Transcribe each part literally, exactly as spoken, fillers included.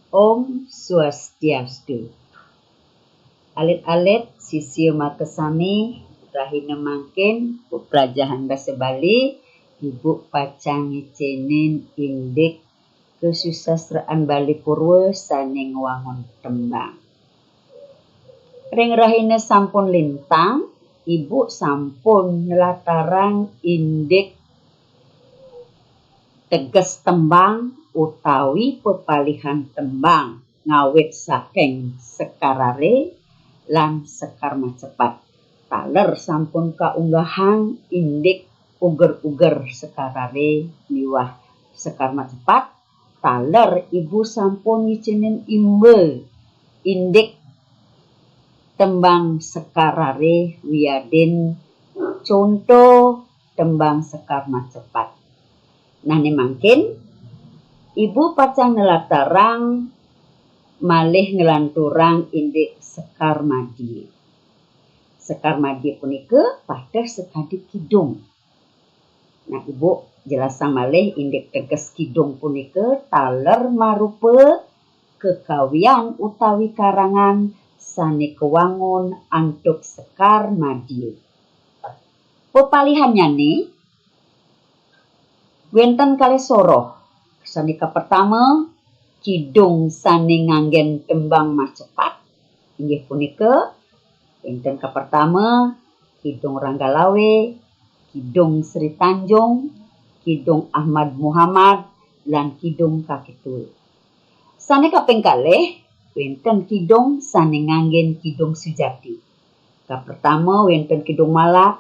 Om Swastiastu. Alit-alit sisia makasami, rahina mangkin peplajahan basa Bali, ibu pacang ngicenin indik kasusastraan Bali Purwa sane ngwangun tembang. Ring rahina sampun lintang, ibu sampun nlatarang indik teges tembang utawi pepalihan tembang ngawit saking Sekar Are lan Sekar Macepat. Taler sampun kaunggahang indik uger-uger Sekar Are miwah Sekar Macepat. Taler ibu sampun ngicinin imba indik tembang Sekar Are wiadin conto tembang Sekar Macepat. Nah, ne mangkin ibu pacang nlatarang malih nglanturang indik Sekar Madya. Sekar Madya punika pateh sakadi kidung. Nah, ibu jelasang malih indik teges kidung punika taler marupa kekawian utawi karangan sane kawangun antuk Sekar Madya. Pepalihannyane wenten kalih soroh. Sane kapertama, kidung sane nganggen tembang Macepat, inggih punika wenten kapertama, Kidung Ranggalawe, Kidung Sri Tanjung, Kidung Ahmad Muhammad, lan Kidung Kaki Tua. Sane kaping kalih, wenten kidung sane nganggen Kidung Sujati. Kapertama wenten Kidung Malat,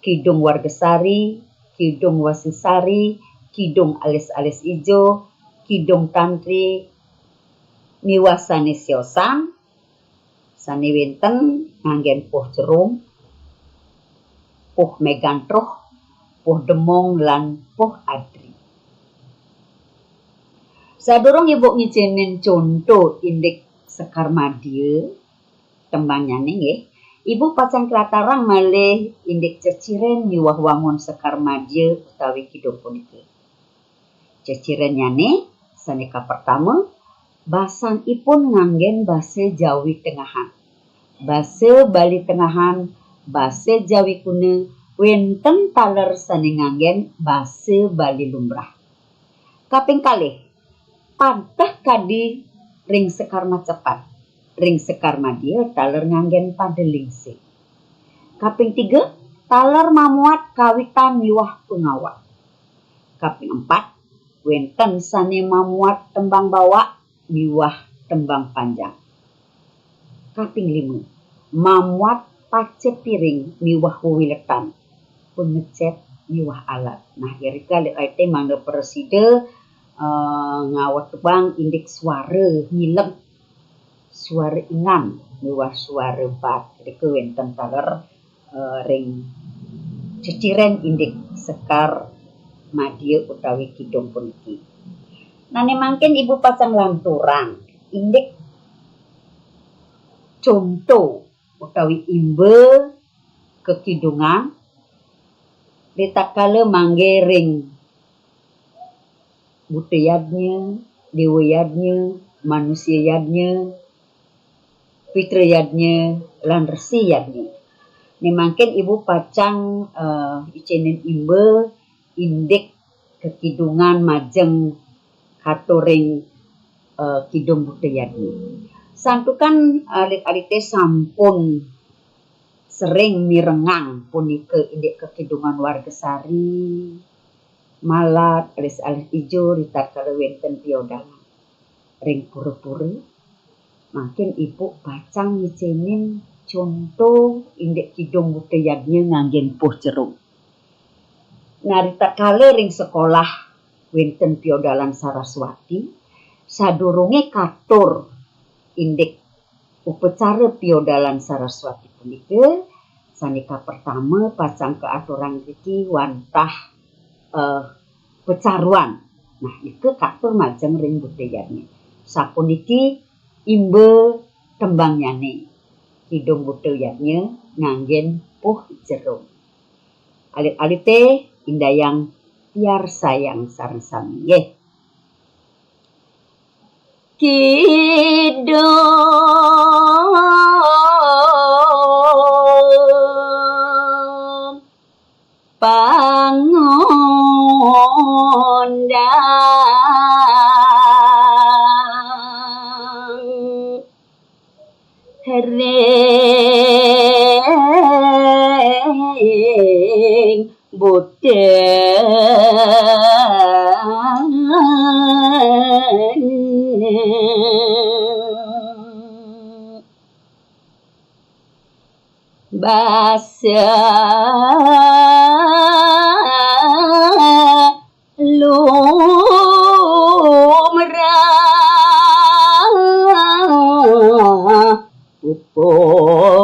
Kidung Wargasari, Kidung Wasingsari, Kidung Alis-alis Ijo, Kidung Tantri, miwah sane siosan, sane wenten nganggen Puh Cerum, Puh Megantruh, Puh Demong, lan Puh Adri. Sadurung ibu ngicenin conto indik Sekar Madya, tembangnyane nggih, ibu pacang nlatarang malih indik ceciren miwah wangun Sekar Madya utawi kidung punika. Cecirennyane sane kapertama, basanipun nganggen basa Jawi Tengahan. Basa Bali Tengahan, basa Jawi Kuna, wenten taler sane nganggen basa Bali Lumrah. Kaping kalih, pateh kadi ring Sekar Macepat. Ring Sekar Madya taler nganggen pada lingsir. Kaping tiga, taler mamuat kawitan miwah pangawak. Kaping empat, wenten sane mamuat tembang bawak miwah tembang panjang. Kaping lima, mamuat pacepiring miwah wewiletan, pangecet miwah alat. Nah, irika alit-alite mangda prasida, eh, ngawetang indik suara ngileg, suara ingan miwah suara bat. Irika wenten taler, eh, ring ceciren indik Sekar Madya utawi kidung puniki. Nah, ne mangkin ibu pacang nglanturang indik conto utawi imba kekidungan ritatkala mangge ring buta yadnya, dewa yadnya, manusia yadnya, pitra yadnya, lan resi yadnya. Ne mangkin ibu pacang, eh, icenin imba indik kekidungan majeng katuring, eh, kidung buta yadnya. Santukan alit-alite sampun sering mirengang punika indik kekidungan Wargasari, Malat, Alis-alis Ijo, ritatkala wenten piodalan ring pura-pura, mangkin ibu pacang ngicenin conto indik kidung buta yadnya nganggen Puh Cerum. Nah, ritatkala ring sekolah wenten piodalan Saraswati, sadurunge katur indik upacara piodalan Saraswati punika, sane kapertama pacang kaaturang riki wantah, eh, pecaruan. Nah, nika katur majeng ring buta yadnya. Sapuniki imba tembangnyane. Kidung buta yadnya nganggen Puh Cerum. Alit-alite indayang piarsayang sareng sami nggih. Kidung pangondang ring buten. Basa lumrah pupuh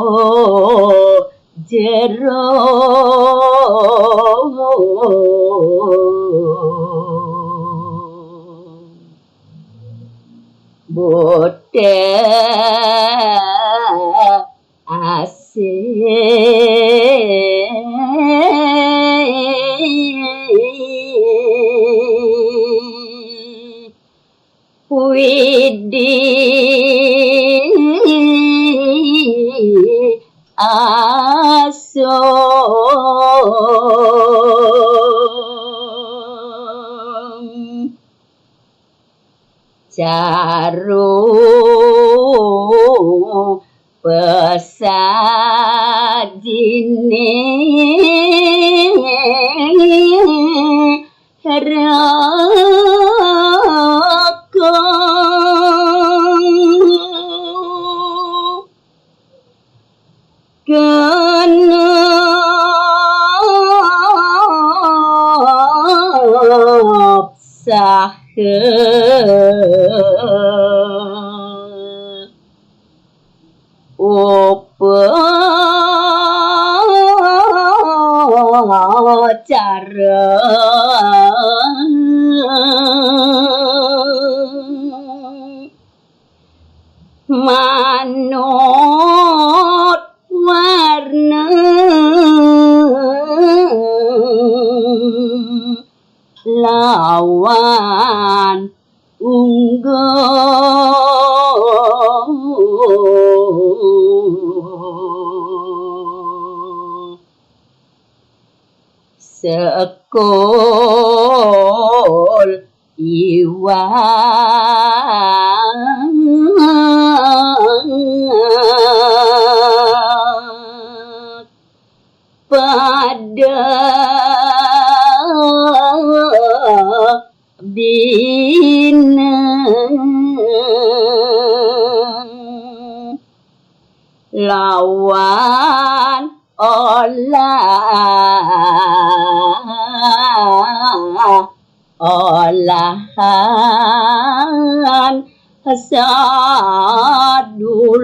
jero. Buten asih Widi asung caru pesajine raka. Genep saha upacara. Manut warna lawan ungguh. Sekul iwang pada bina lawan olah olahan sadulur.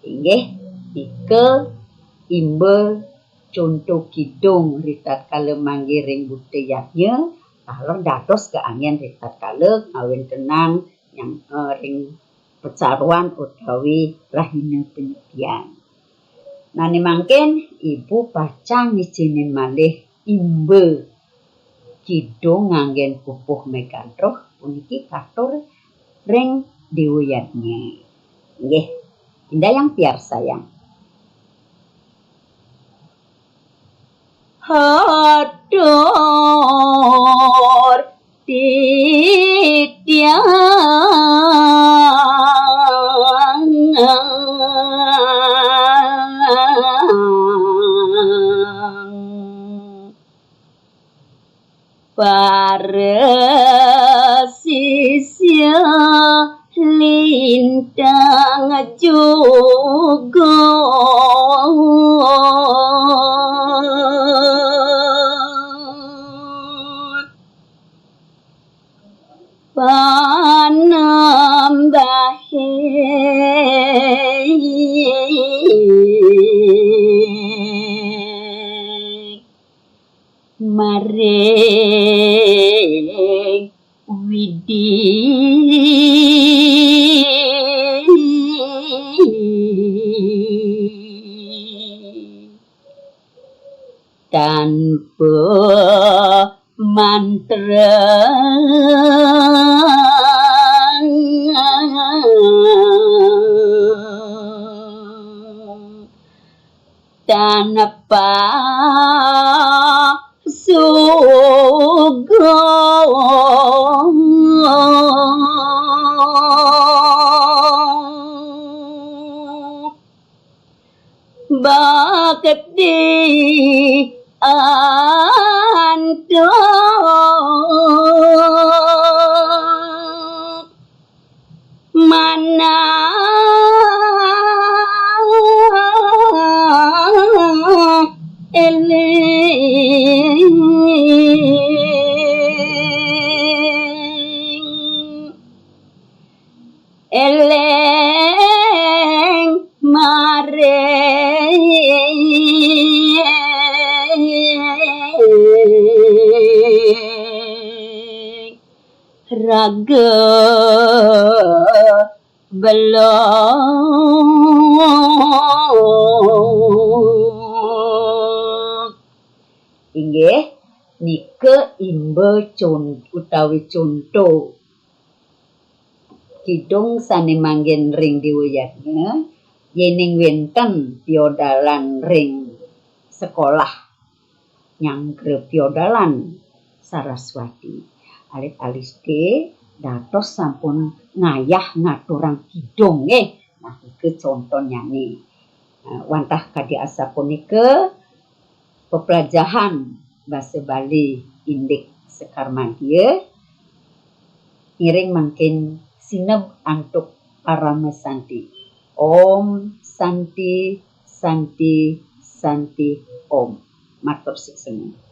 Inggih, nika imba conto kidung ritatkala manggiring buta yadnya, taler dados kaanggén ritatkala ngawéntenang nyang, eh, ring pacaruan utawi rahina panyepian. Nane mangkin, Ibu pacang ngijinin malih imba kidung nganggén pupuh Megantruh puniki katur ring Déwa Yadnya. Inggih, indayang piarsayang. Hatur titiang para sisya lintang juga. Panambahing maring Widi tanpa mantra tanpa sugo bakti antuk mana eling eling maring raga belong. Inggih, nika imba con-, utawi conto kidung sane manggen ring Dewa Yadnya, yening wenten piodalan ring sekolah nyanggra piodalan Saraswati. Alit-aliste dados sampun ngayah ngaturang kidung nggih. Nah, nika contonyane. Eh, wantah kadi asapunika pepelajahan basa Bali indik sekar madya. Ngiring mangkin sineb antuk parama santi. Om Santi, Santi, Santi, Om. Matur suksma.